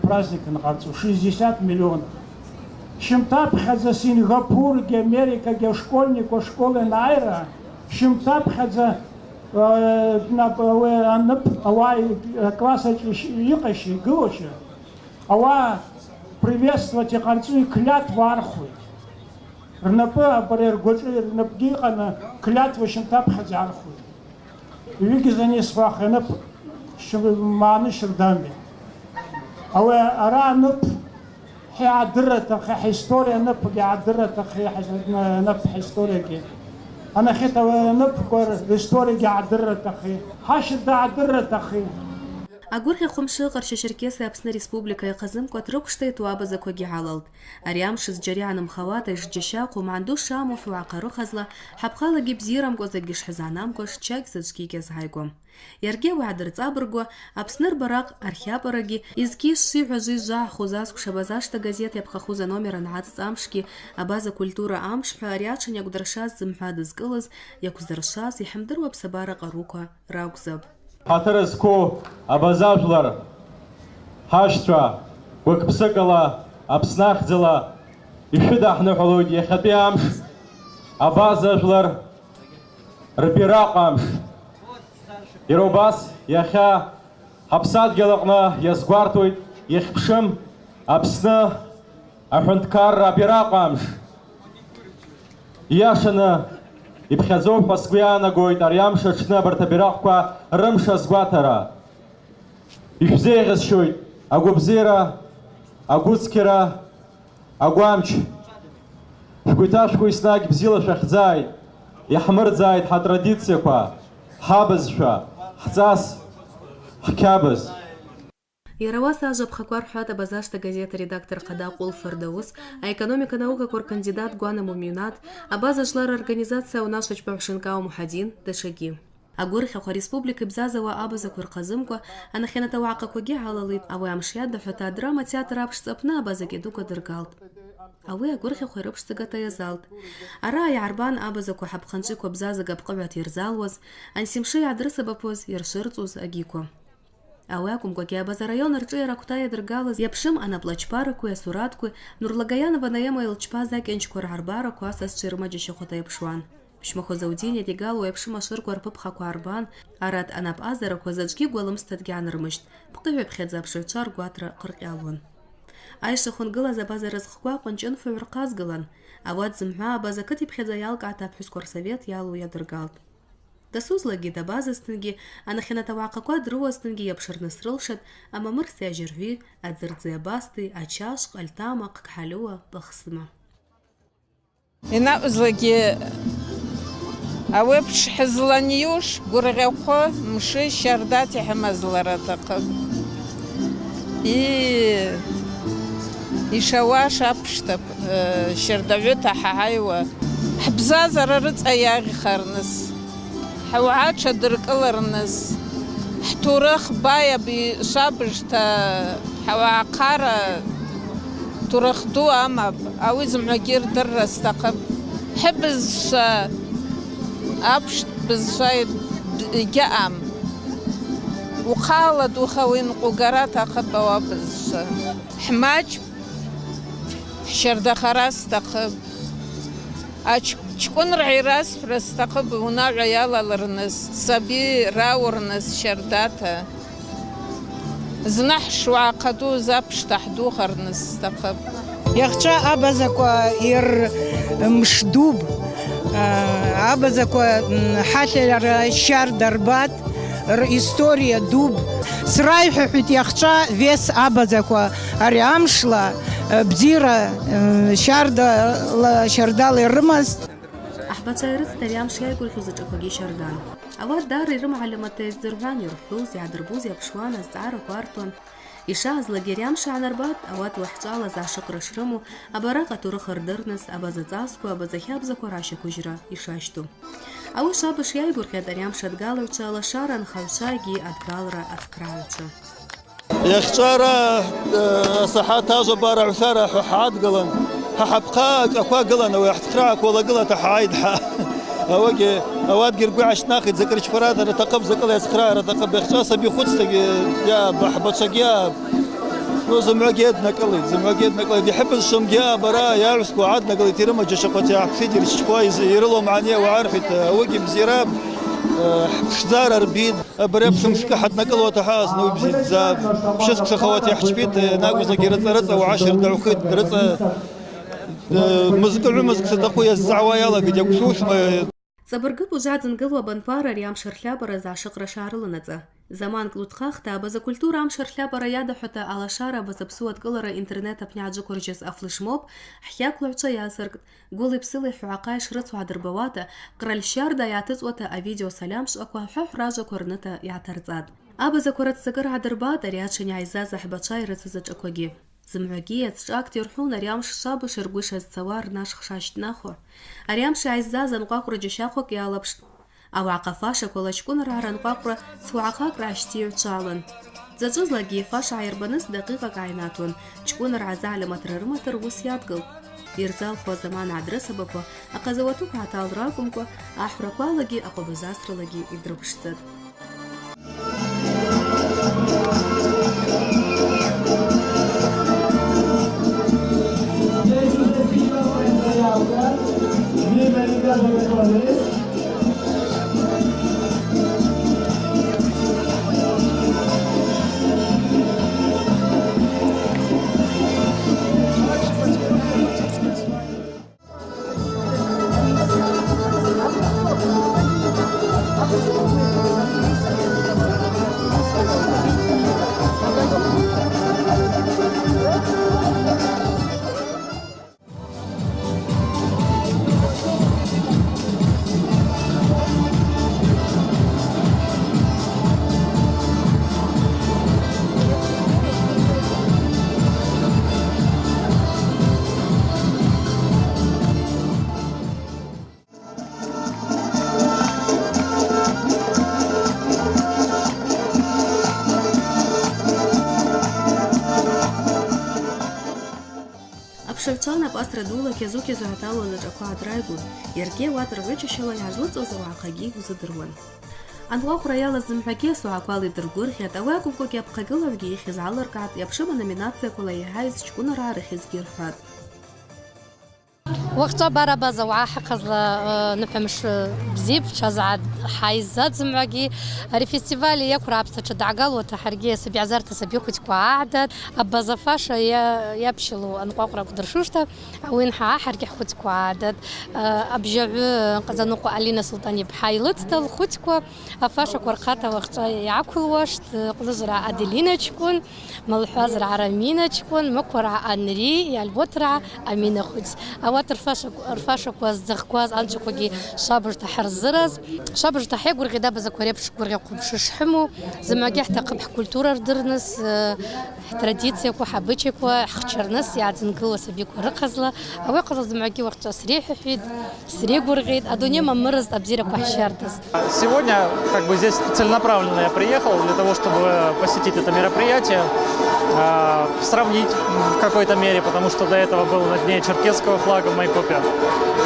праздник нкъарцӏу, шестьдесят миллионов. Щымтапхьадза Сингапургьи, Америкагьи школьниква школа йанайра, щымтапхьадза Э, нап-, ауи аныпӏ, ауаъа класс ачӏвыш-, йыкъащи, йгылущи, ауаъа приветствовать йкъарцӏуи клятва архуй. Рнапӏы абари ргвачӏвы рнапӏгьи йкъана клятва щымтапхьадза архуй. Йгьизани сфах йанып щы-, маны щырдами. Ауи ара аныпӏ Хӏа йгӏадырра атахъи, хӏа история ныпгьи гӏадырра атахъи, хӏа, ныпӏ хӏа историягьи. Анахьыта ныпква ристориягьи гӏадырра атахъи, хӏа щырда гӏадырра атахъи. Агвыргъьахъв мшы Къарча-Черкесия Апсны Республика йахъазымкӏва трыквшта йту абазаквагьи гьалалтӏ. Ари амш зджьара йгӏанымхауата йшджьащахъву, магӏндуш шаму хӏва йгӏахъарыхазла, хӏапхъалагьи бзирамкӏва закӏгьи шхӏызгӏанамкӏва, шчакь заджвгьи гьазгӏайгвам. Йаргьи ауи гӏадырцӏабырггва, Апсны рбаракъ архьапӏарагьи, йызкьи ши гӏважви жвагӏахъвуз асквша Абазашта газет йапхъахуз аномер ангӏацӏцӏа амшгьи, Абаза культура амш хӏва ари атшын йакӏвдыршаз зымгӏва дызкӏылыз, йаквздыршаз, йхӏымдыруа псабара къаруква ракӏвзапӏ. Хӏатыр зкву абаза жвлар, хӏащчва, гвыкпсыкӏла, Апсны ахьӡала йшвыдгӏахӏнухӏвалуйт йахьатӏи амш абаза жвлар рбиракъ амш. Йара убас йахьа хӏапсадгьыл апны йазгвартуйт йхпшым Апсны ахӏвынтӏкарра абиракъ амш. Йашаны йпхьадзу хӏва сгвы йанагуйт ари амш атшны абарт абиракъква рымш азгватара. Йшвзегӏзыщуйт агвыбзира, агвыцкьара, агвамч. Швгвиташвкву йснагь бзила швахьдзайт, йхӏмырдзайт хӏатрадицияква, хӏабызшва, хӏцӏас, хӏкьабыз. Йара ауаса ажва апхъаква рхӏватӏ Абазашта газет аредактор хъадакъвыл Фырдаус, аэкономика наукаква ркандидат Гвана Муминат, Абаза жвлара рорганизация унашвачпагӏв Шынкӏау Мухӏадин, датшагьи. Агвыргъьахъв ареспублика йбзазауа абазаква йырхъазымкӏва, анахьаната уагӏахъаквагьи гьалалитӏ. Ауи амш йадахӏвата адрама театр апшцӏа апны абаза кӏьадуква дыргалтӏ. Ауи агвыргъьахъв йрыпшцӏагата йазалтӏ. Араъа йгӏарбан абазаква хӏапхъанчӏвиква бзазага пкъыгӏвата йырзалуаз, ансимшы йгӏадрысабапуаз, йыршвырцӏуз агьиква. Ауи акӏвымкӏвагьи Абаза район аршӏыйара квта йадыргалыз йапшым анапӏлачпаракви асураткви, Нурлагаянова Наема йылчпаз акӏанчква ргӏарбараква асасчва йрымаджьащахвата йапшуан. Пщмахва Заудин йадигалу йапшым ашвырква рпыпхаква гӏарбан, арат анапӏазараква заджвгьи гвалымста дгьгӏанырмыжьтӏ, пкъыгӏвпхьадза апшыгӏвчва ргватра хъыркъьалуан. Айшва хвынгылаз абаза рызкъква къванчӏынфагӏв рхъазгылан, ауат зымгӏва абаза кыт йпхьадза йалкӏгӏата апхӏвысква рсовет йалу йадыргалтӏ. Дасузлагьи дабазазтынгьи, анахьаната уагӏахъаква дрыуазтынгьи йапшырныс рылшатӏ, амамырсти ажьыргӏви, адзырдзи абасти, ачашкъ, альтама, хъгӏалюа, пӏахсна. Йанаъузлакӏгьи ауи апш хӏызланйуш гвыргъьахъвы мшы щардата йхӏымазлара атахъыпӏ. И, йшауаш апшта, э, щардагӏвыта хӏагӏайуа, хӏбзазара рыцӏа йагъьхарныс. Хӏуагӏа тшадыркӏылырныс, хӏтурых байа би-, швабыжта хӏуагӏахъара турых ду амапӏ, ауи зымгӏвагьи рдырра стахъыпӏ. Хӏыбызшва апшта бызшва йгьаъам. Ухъа ладуха уи нкъвугара атахъыпӏ ауи абызшва. Хӏмачпӏ, хӏщардахара стахъыпӏ. Ач-, чкӏвынргӏа йрасхӏвра стахъыпӏ унагӏва йалалырныс, саби раурныс щардата. Зны хӏшуагӏа хъаду, апшта хӏдухарныс стахъыпӏ. Йахча абазаква йырмшдуб, а, абазаква, м, хӏалъара щарда рбатӏ, р-история дуб. Срайхӏвахӏвитӏ йахча вес абазаква ари амшла, э, бзира, э, щардала, щардала йрымаз. Ахӏбачва йрыцта ари амш йайгвыргъьуз зачӏваквагьи щардан. Ауат дара йрымгӏалиматта йаздзыргӏвуан, йырхӏвуз, йгӏадырбуз йапшуан, азцӏгӏараква артуан. Йшаъазлагьи ари амш гӏанарбатӏ, ауат уахьчӏвала згӏашыкъра шрыму, абаракъ атурых рдырныс, абаза цӏасква, абаза хабзаква ращаквыжьра йшащту. Ауи швабыж йайгвыргъьатӏ ари амш адгалыгӏвчва, лашара анхагӏвчвагьи адгалра ацхърагӏвчва. Йахчара, э, асахӏат ажва барагӏвсара хӏа-, хӏгӏадгылан, хӏа хӏапхъа аква гылан, ауи хӏцхърагӏваква лагылата хӏгӏайдхӏа. Ауагьи, ауатгьи ргвы гӏащтӏнахитӏ, закӏ рчпарата атахъыпӏ, закӏыла йацхърагӏара атахъыпӏ. Йахча саби хвыцтагьи, йа бахӏбачвагьи, ну, зымгӏвагьи днакӏылитӏ, зымгӏвагьи днакӏылитӏ. Йхӏыпӏыз швымгьи бара, йагӏвсква гӏаднакӏылитӏ, йрымаджьуш аквата йгӏахъфитӏ, йырчпа йыз-, йрылум гӏан йауагӏа рхӏвитӏ, ауагьи бзира, э, пшдзара рбитӏ. Абари апсымшкӏы хӏаднакӏылуата хӏаъаз, ну, бзидздза, пщызквшахауата йхӏчпитӏ, накӏвызлакӏгьи рыцӏа-рыцӏа уагӏа щардагӏвхитӏ, рыцӏа, э, мызкӏы гӏвымызкӏ шатахъу йазцӏгӏауа йалагитӏ, йаквсушма. Цӏабыргыпӏ ужвадзынгылу абанкъвара ари амш рльапӏара згӏашыкъра шгӏарыланацӏа. Заманкӏ лутхъахта абаза культура амш рльапӏара йадахӏвата алашара абаза псыуа дкӏылара интернет апны йгӏаджвыквыржьыз афлешмоб хӏхаквлагӏвчва йасыркӏтӏ. Гвыли псыли хӏвагӏахъа йшрыцу гӏадырбауата, къраль щарда йатыцӏуата авидео сальамшвъаква хӏвахӏвражваква рныта йгӏатарцӏатӏ. Абазаква рыццакӏыра гӏадырбатӏ ари атшын йгӏайззаз ахӏбачва йрыцыз зачӏваквагьи. Зымгӏвагьи йацшӏакта йырхӏвун ари амш швабыж ргвы шазцауа рнашх шащтӏнахуа. Ари амш йгӏайззаз анкъвакъвра джьащахъвакӏ йалапштӏ. Ауагӏахъа фашаквала чкӏвынргӏа рынкъвакъвра цуагӏахъакӏ ргӏащтийу чӏвалын. Дзачӏвызлакӏгьи фаша гӏайырбаныс дакъикъакӏ гӏайнатуан, чкӏвынргӏа загӏлиматра рымата руыс йадгылтӏ. Йырзалху азаман гӏадрысабапуа, ахъазла уатыкв гӏаталра акӏвымкӏва, ахӏвраквалагьи акъвабызасралагьи йдрыпшдзатӏ. Апшыгӏвчва напӏасра дула кьазу-кьазу йгӏаталуаз зачӏваква гӏадрайгун, йаргьи ауат ргӏвычащала йгӏазлыцӏуаз ауагӏахъагьи узадыруан. Анкъвакъвра йалаз зымгӏвагьи асогӏаквала йдыргвыргъьатӏ, ауи акӏвымкӏвагьи апхъагылыгӏвгьи йыхьыз гӏалыркӏгӏатӏ, йапшыма номинацияквала йгӏайыз чкӏвынргӏа рахьызгьи рхӏватӏ. Уахъчӏва абар абаза уагӏа хӏыхъазла, э, ныхӏвамш, э, бзипӏ, чазгӏат хӏайзза зымгӏвагьи. Ари фестиваль йаквра апстачва дгӏагалуата хӏаргьи саби гӏазарта саби хвыцква гӏагӏдат. Абаза фаша йа-, йапщылу анкъвакъвра кӏвдыршушта, ауи анхагӏа хӏаргьи хӏхвыцква гӏагӏдат. Э, абжьагӏвы Къазанокъва Алина Султан йпхӏа йлыцта лхвыцква. Афашаква рхъата уахъчӏва йгӏаквылуаштӏ, Кълыжвра Аделина чкӏвын, Малхӏвазра Рамина чкӏвын, Мыквара Анри, Йальботра Амина хвыц. Ауат рфаша-, рфашаква здзыхкваз анчаквагьи швабыжта хӏырзыраз. Швабыжта хӏайгвыргъьатӏ абазаква рапш гвыргъьа хъвымш шхӏыму, зымгӏвагьи хӏтахъыпӏ хӏкультура рдырныс, э, хӏтрадицияква, хӏабычаква хӏхчарныс йгӏадзынгылу асабиква рыхъазла. Ауи ахъазла зымгӏвагьи уахъчӏва срихӏвахӏвитӏ. Сригвыргъьитӏ, адуней мамырызтӏ, абзираква хӏщардызтӏ. Сегодня, как бы, здесь целенаправленно я приехал для того, чтобы посетить это мероприятие, а, сравнить в какой-то мере, потому что до этого был на Дне черкесского флага в Майкопе.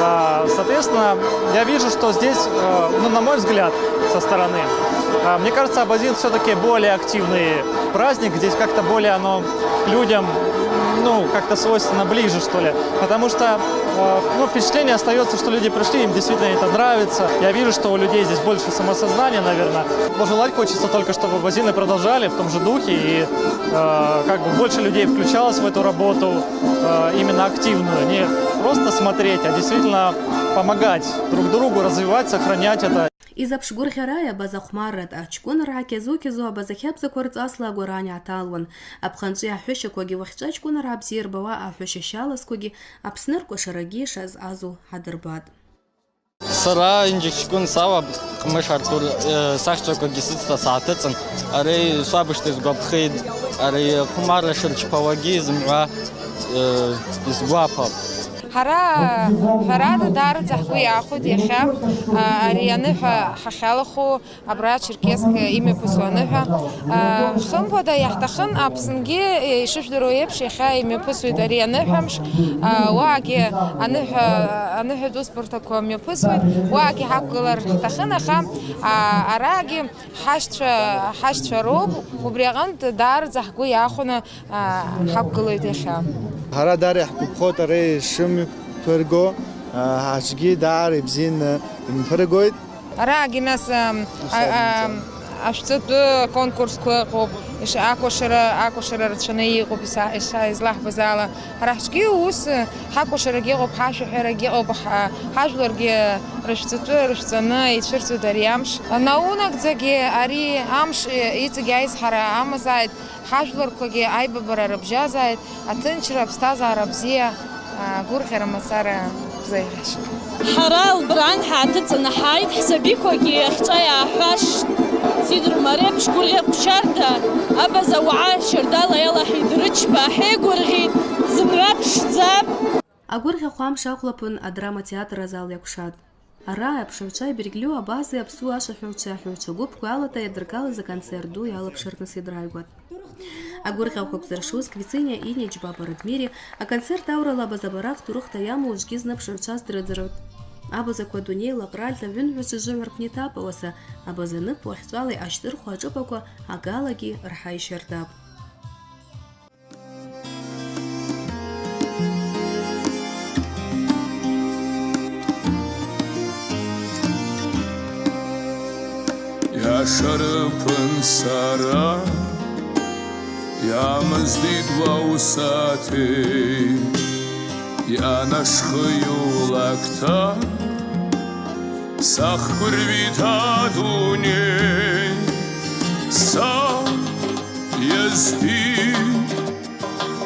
А, соответственно, я вижу, что здесь, э, ну, на мой взгляд, со стороны, а, мне кажется, абазин всё-таки более активный праздник, здесь как-то более оно к людям, ну, как-то свойственно ближе, что ли, потому что Э, ну, впечатление остаётся, что люди пришли, им действительно это нравится. Я вижу, что у людей здесь больше самосознания, наверное. Пожелать хочется только, чтобы абазины продолжали в том же духе и, э, как бы больше людей включалось в эту работу, э, именно активную. Не просто смотреть, а действительно помогать друг другу развивать, сохранять это. Изапш гвыргъьарайа абаза хъвмарра дъачкӏвыныргӏа кьазу-кьазу абаза хабзаква рцӏасла агварани аталуан. Апхъанчӏви ахӏвыщаквагьи уахьчӏва чкӏвыныргӏа бзирбауа ахӏвыща щалазквагьи Апсны ркӏвашарагьи шазъазу гӏадырбатӏ. Сара Инджикчкун Сава, Къмыш Артур, э, сахчаквагьи сыцта сгӏатыцӏын, ари швабыжта йсгвапхитӏ, ари хъвмарра шырчпауагьи зымгӏва, э, йсгвапапӏ. Хӏара, хӏара дадза хӏгвы йахвитӏ йахьа, а, ари аныхӏва хӏахьалаху, Абра Черкесск йымйапысу аныхӏва, а, хымпада йахӏтахъын Апснгьы, э, йшышвдыруа еипш, йахьа йымйапысуйт ари аныхӏвамш, а, уагьи аныхӏва, аныхӏва дуспортаква мйапысуйт, уагьи хӏаквгылара хӏтахъын, аха, а, арагьи хӏасчва, хӏасчва рупӏ, убри агъан дадза хӏгвы йахвуна, а, хӏаквгылуйт йахьа. Хӏара дадза хӏгвы йахвитӏ ари шымпыргу, а, хӏаджгьи дадза йбзин йымпыргуйт. Арагьи нас, ам, а, ам, ашвцӏатӏу конкурсква ыхъупӏ, иш-, аквашара, аквашара рацӏаны йыхъупӏ, иса-, иша-, йызлахӏбаз ала. Хӏара хӏаджгьи уыс, э, хӏаквашарагьи ыхъупӏ, хӏашвахӏварагьи ыхъупӏ, хӏа-, хӏажвларгьи рышвцӏатӏу, рышвцӏаны йчвырцуйт ари амш. Наунагдзагьи ари амш, э, йыцӏагьи айзхара амазгӏайт. Хӏажвларквагьи айбабара рыбжьазгӏайт, атынчра, апстазара бзия, а, гвыргъьара мацара бзазгӏайт. Хӏара Лбран хӏгӏатыцӏын хӏайт, хӏсабиквагьи ахчӏва йгӏахӏващтӏ. Сидор Марепш гвыргъьахъв щарда, абаза уагӏа щардала йалахӏитӏ, рычпа хӏегвыргъьитӏ, зымгӏва пшдзапӏ. Агвыргъьахъв амш ахъвлапын адрама театр азал йакӏвшатӏ. Араъа апшыгӏвчва йбергьльу абази апсуа ашвахӏвыгӏвчва, ахӏвыгӏвчва гвыпкви алата йадыргылаз аконцерт ду йалапшырныс йадрайгватӏ. Агвыргъьахъв аквзыршуз Квициния Иничба Радмири аконцерт аурала абаза баракъ турыхта йаму ужвгьи зны апшыгӏвчва сдрыдзыргӏвтӏ. Абазаква дунейла къральта гӏвынгӏвыжвжвы гӏвырпнитӏ апауаса, абаза ныпӏ уахьчӏвала йъащтӏырху ашӏыпӏаква агалагьи рхӏа йщардапӏ. Йашарыквын сара йамыздитӏ уаусати, йъанашхыйу лакта сахквырвитӏ адуней, са йазпи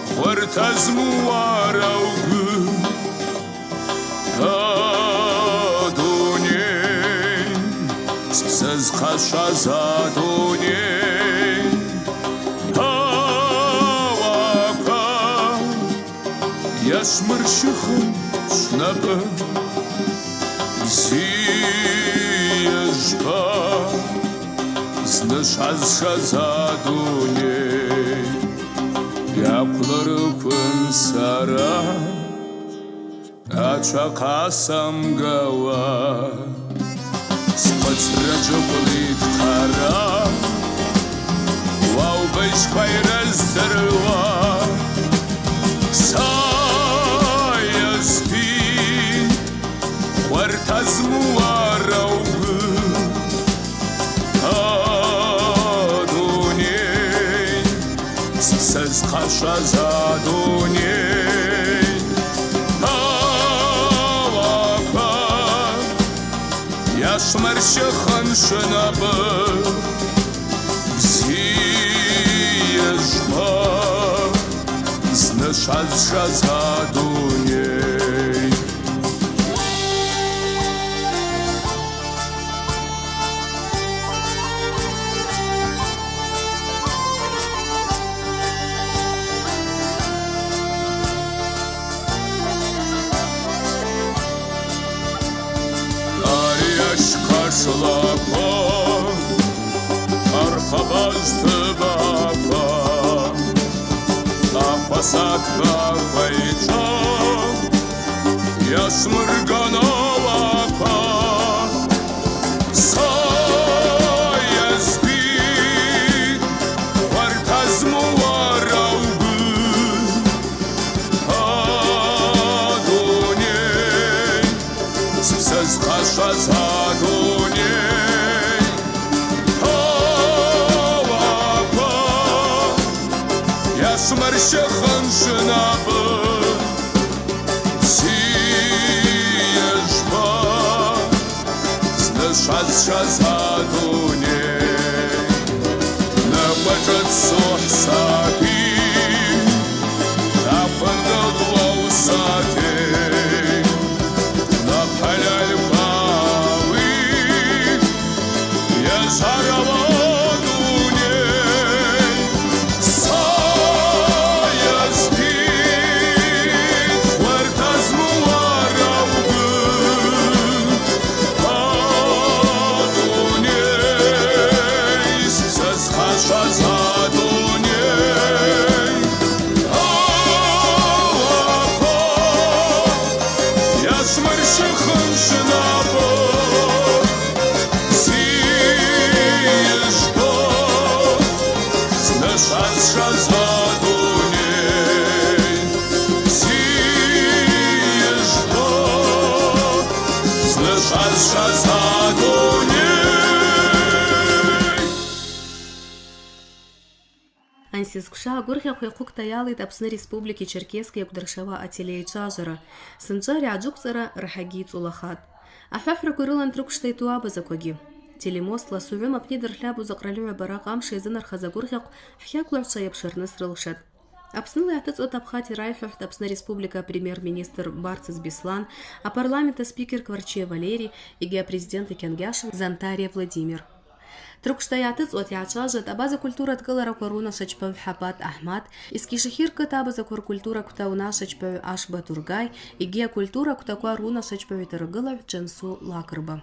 хварта зму уара угвы. Адуней, сбзазхъашваз адуней, ауапа йасмырщыхын снапӏы. Бзи йыжвпа зны швазшаз адуней, йахъвлырквын сара ачва хъасамгауа. Схъвыцра джвыквлитӏ хъара, уаубыжьква йрыздыруа. Са йазпи хварта зму уара угвы. Адуней, сбзазхъашваз адуней, ауапа йасмырщыхын снапӏы. Бзи йыжвпа зны швазшаз адуней. Ари ащхъа шлаква, архъабаз тӏыбаква, ахъвасаква квайчӏва, йасмырган ауаква. Са йазпи хварта зму уара угвы. Адуней, Смырщыхын швнапӏы, бзийа жвпӏы, зны швазшаз адуней. Ныкъвачӏвыцу хӏсапи, даквындылтӏ уаусати. Напхъалалькъвауи йазарала дуней, са йазпи хвырта зму уара угвы. Адуней, сбзазхъашаз адуней. Алапа йасмырщыхын швнапӏы, бзийа жвпӏы, зны швазшаз адуней. Бзийа жвпӏы, зны швазшаз адуней. Ансизквша агвыргъьахъв йахъвыквта йалхӏитӏ Апсны Республики Черкесск йакӏвдыршауа ателеъчважвара. Сынчӏва ари аджвыквцӏара рахӏагьи йцӏулахатӏ. Ахӏвахӏвраква йрылан трыквшта йту абазаквагьи. Телемостла Согъвым апны йдыртлапӏуз акъральыгӏва баракъ амш йазынархаз агвыргъьахъв хӏхаквлагӏвчва йапшырныс рылшатӏ. Апсныла йгӏатыцӏуата апхъа йрайхӏвахтӏ Апсны Республика премьер-министр Барцыц Беслан, апарламент аспикер Кварчиа Валерий йгьи апрезидент акьангьашв Зантариа Владимир. Трыквшта йгӏатыцӏуата йгӏачважватӏ абаза культура дкӏылараква рунашвачпагӏв Хӏапат Ахӏмат, Искьи-Шихир кыт абазаква ркультура квта унашвачпагӏв Ашба Тургай йгьи акультура квтаква рунашвачпагӏв йатарагылагӏв Джансу Лакрба.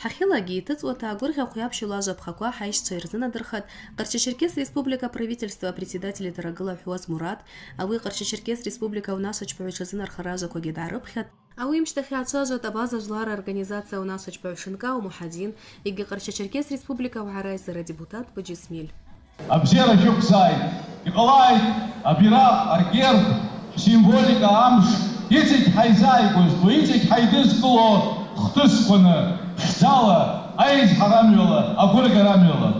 Хӏахьылагьи йтыцӏуата агвыргъьахъв йапщылуа ажва апхъаква хӏайщчва йырзынадырхатӏ Къарча-Черкес Республика Правительства председатель йатарагылагӏв Хӏуаз Мурат, ауи Къарча-Черкес Республика унашвачпагӏв йшазынархара ажваквагьи дгӏарыпхьатӏ. Ауи йымщтахь йгӏачважватӏ абаза жвлара организация унашвачпагӏв Шинкау Мухӏадин йгьи Къарча-Черкес Республика уагӏа райсра депутат Быджь Исмель. Абзера щыквзай, йкъалай абиракъ, агерб, хӏсимволика амш, йыцӏагь хӏайзааигвазтӏу, йыцӏагь хӏайдызкӏылу хтыскваны, пшдзала, айызгӏарамгӏвала, агвыргъьарамгӏвала.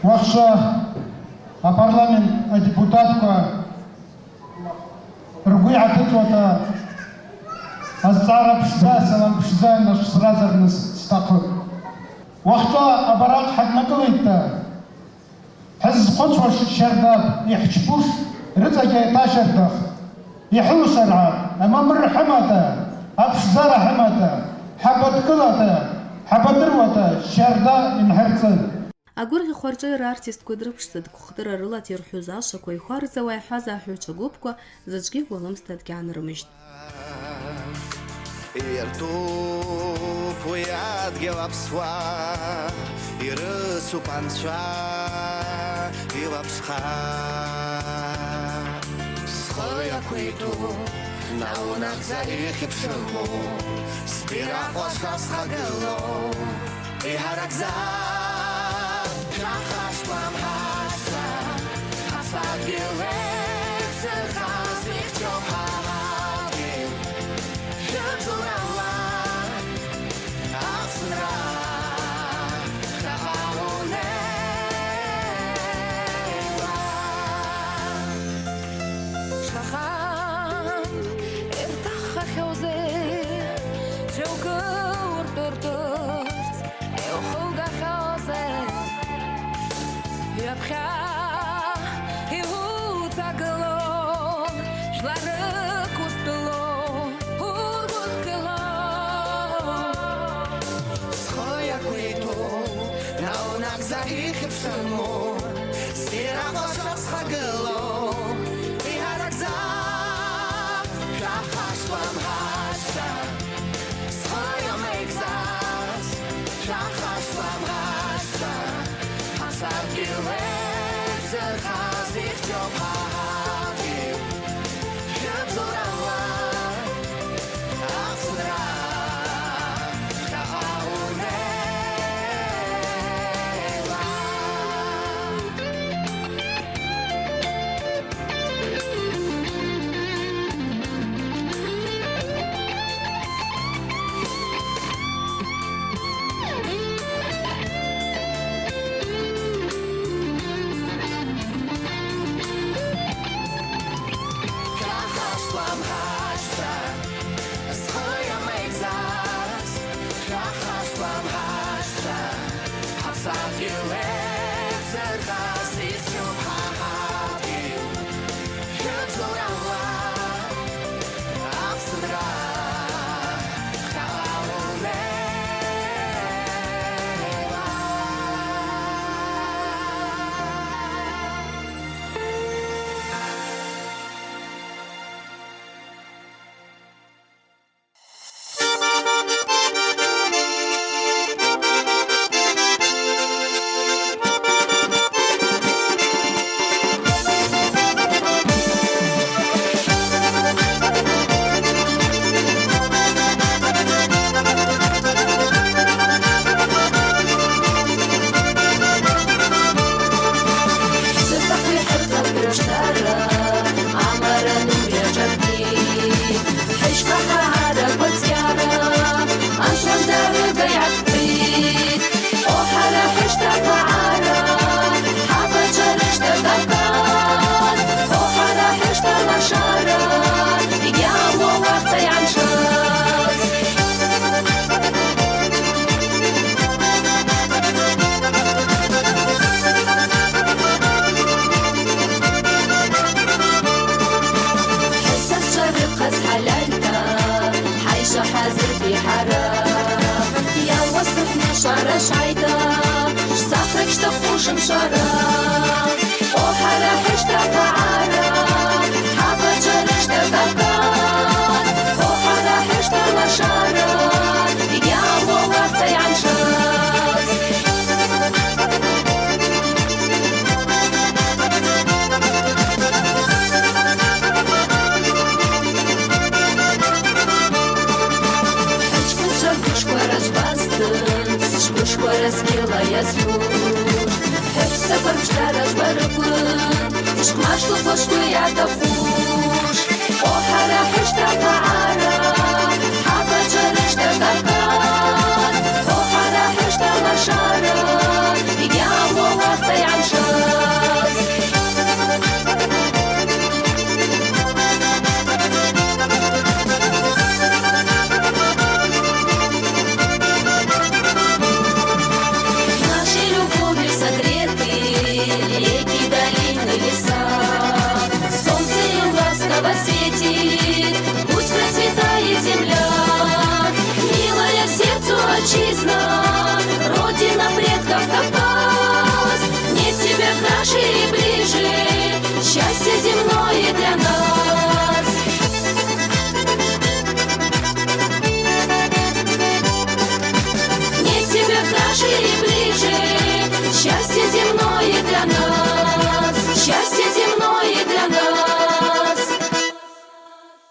Уахъша апарламент адепутатква ргвы йгӏатыцӏуата азцӏара пшдза, салам пшдза йнашвзазарныс стахъыпӏ. Уахъша абаракъ хӏаднакӏылитӏта, хӏыззхъвыцуаш щардапӏ, йхӏчпуш рыцӏагьи айтащардахтӏ. Йхӏылшаргӏатӏ, амамыр хӏымата, апшдзара хӏымата, хӏабадкӏылата, хӏабадыруата щарда йымхӏырцӏын. Агвыргъьахъв аршӏыра артистква дрыпшцӏатӏ, квхътӏыра рылата йырхӏвуз ашваква йхварцауа йхӏваз ахӏвуйтчва гвыпква заджвгьи гвалымста дгьгӏанрымыжьтӏ. Йыртӏупӏ уи адгьыл апсуа, йрысупӏ анцӏва йылапшхъа. Схъы йаквиту наунагъза йхьыпшыму, сбиракъ уашла схъагылу. Йгьарагза, шахъа шквам гьашта, хъасадгьи лексихаз йхчоу хагьагьи, швыдзурала, Апсынра, шахъа унела. Шахъа йыртахъхахьоузеи, чӏугур дуртурц йухъугахьоузеи. Йапхьа йуцагылу, жвлара квустулу, ургвыхкылу. Схъы йаквиту, наунагъза йхьыпшыму, сбиракъ уашла схъагылу, йгьарагза, шахъа шквам гьашта, схъа йамайгзаз, шахъа шквам гьашта, хъасадгьи лексихаз йхчоу хагьагьи, швыдзурала. Швара, о хӏара хӏышта къагӏара, хӏапачва рышта Кавказ, о хӏара хӏышта лашара, йгьамуа уахъта йгӏаншаз. Хӏыджкӏвынчва ргвышква рыжвбазтын, сгвышква рыскъьила йазгуш. Хӏыпсаква рпшдара жвбарыквын, йшхъмаштылхуа швгвы йатахъуш. О хӏара хӏышта къагӏара, хӏапачва рышта Кавказ, о хӏара хӏышта лашара, йгьамуа уахъта йгӏаншаз. Нашей любовью согреты реки, долины, леса. Солнце им ласково светит, пусть процветает земля. Милая сердцу отчизна, родина предков Кавказ. Нет тебя краше и ближе, счастье земное для нас. Нет тебя краше и ближе, счастье земное для нас, счастье земное для нас.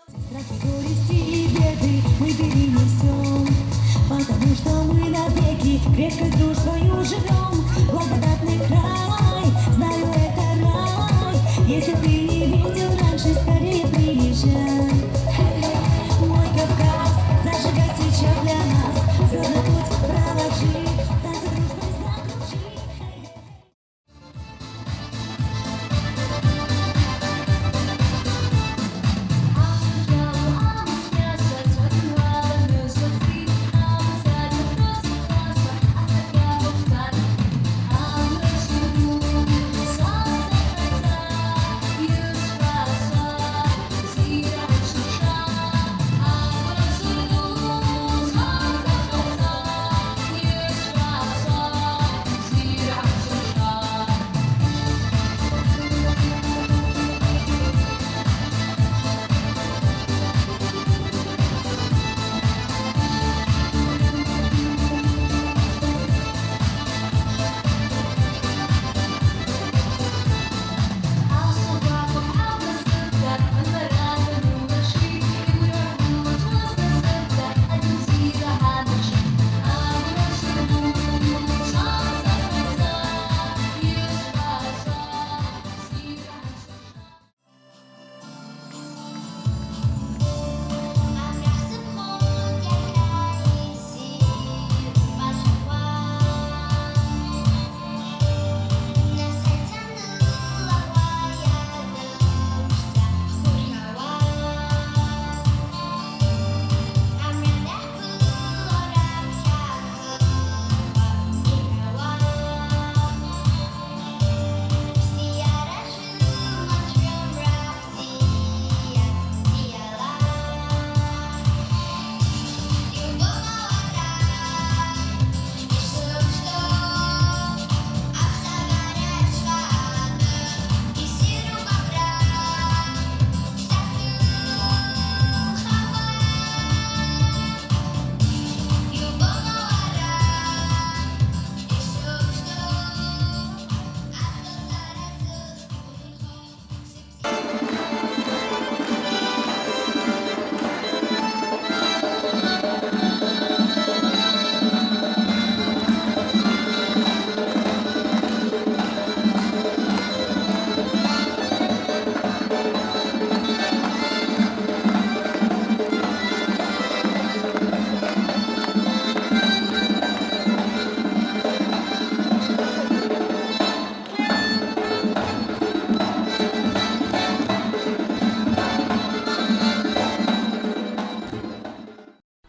Страхи, горести и беды мы перенесём, потому что мы навеки крепкой дружбою живём. Благодатный край, знаю, это рай. Если ты не видел раньше, скорее приезжай. Мой Кавказ, зажигай сейчас для нас. Звёздный путь проложи, танцы дружбой закружи.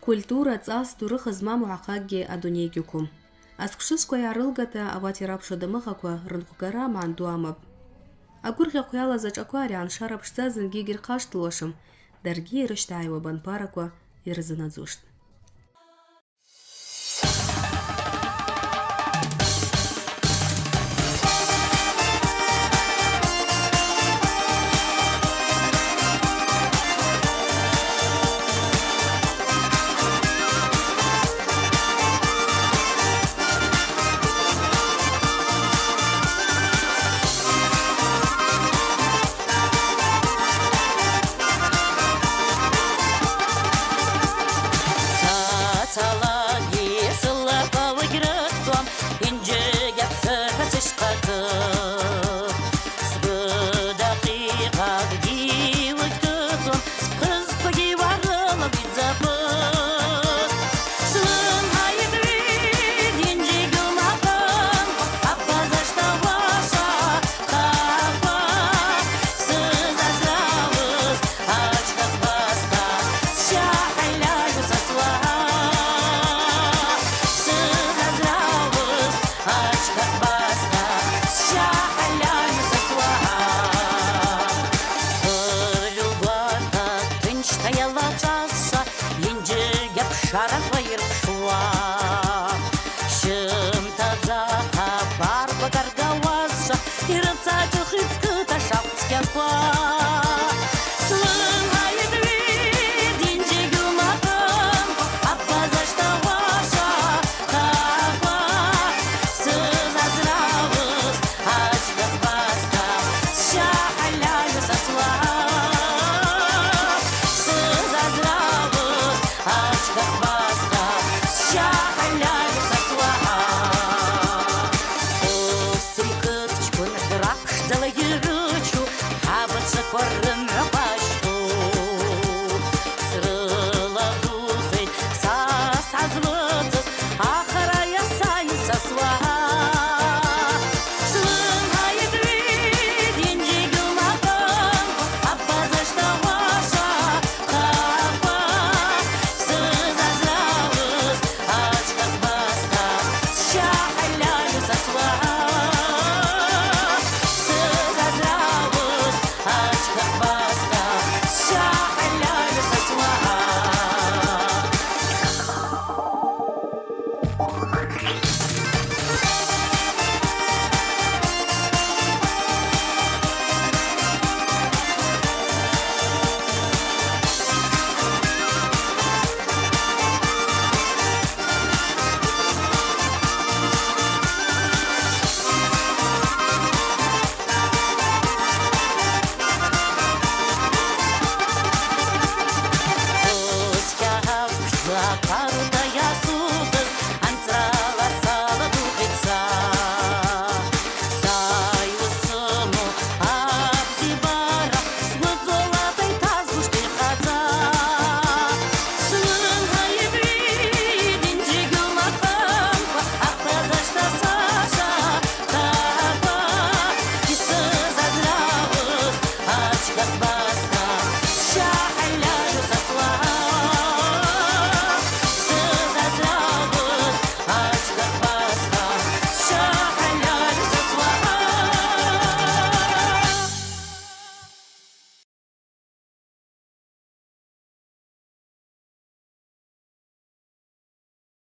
Культура, цӏас, турых змаму ахъакӏгьи адуней гьиквум. Асквшышвква йгӏарылгата, ауат йрапшу дамыгъаква рынхъвгара магӏны ду амапӏ. Агвыргъьахъв йалаз ашӏаква ари аншара пшдза зынгьи гьырхъаштылуашым, даргьи йрыщтагӏайуа бампӏараква йырзынадзуштӏ.